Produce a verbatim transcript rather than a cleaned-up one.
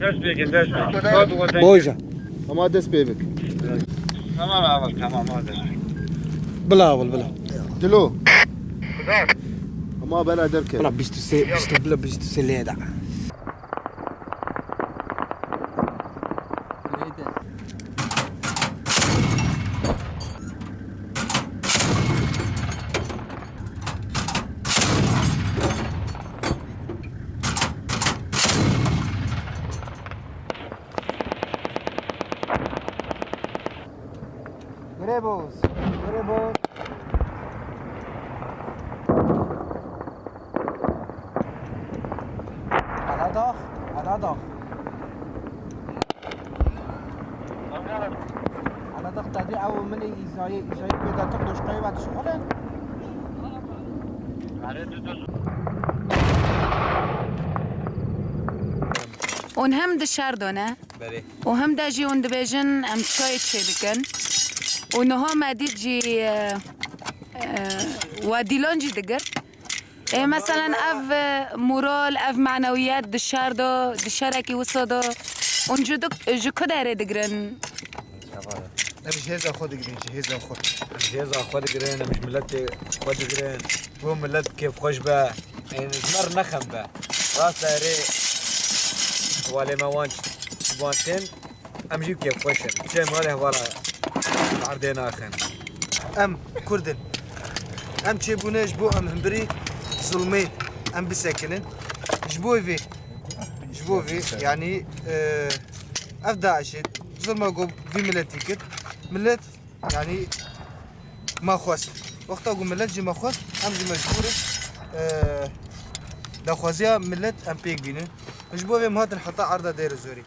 Dest pêkin, dest pêkin. Hadi watan. Hoca. Ama dest pê bik. Tamam abi, tamam, hadi. Bila awil, bila. Dilo. Ama bela derke. Bila bîst û sê, bîst û, bila bîst û sê lê da. Gurê boz, gurê boz. Ala dax, ala dax. Ala dax, tedî ew min îzayê, îzayê pê de tu doşkayê ve dişixulin. Hûn hem dişar done. Belê. Û hem de jî hûn dibêjin em çayê çêdikin. Û niha me dît jî, e, e, we dîlan jî digir. Ê, meselen ev, e, moral, ev manewiyet dişar do, dişarekî wisa do. Hûn ji du-, ji ku derê digirin? Em ji hêza xwe digirin, ji hêza xwe. Em ji hêza xwe digirin, em ji miletê xwe digirin. Bo milet kêfxweş be, ên ji me re nexem be. Rast e, erê, hevalê me wan ji wan tên, em jî kêfxweş in. Çê malê hevala erdê naxin. Em Kurd in. Em çêbûne ji bo em himbirî zulmê em bisekinin. Ji bo vê, ji bo vê, yanî, e, ev DAIŞ e, zulma ku vî miletî kir. Milet Yanî me xwest. Wexta ku milet jî me xwest, em jî mecbûr in, e, daxwaziya milet em pêk bînin. Ji bo vê em hatin heta arda Dêr Zorî.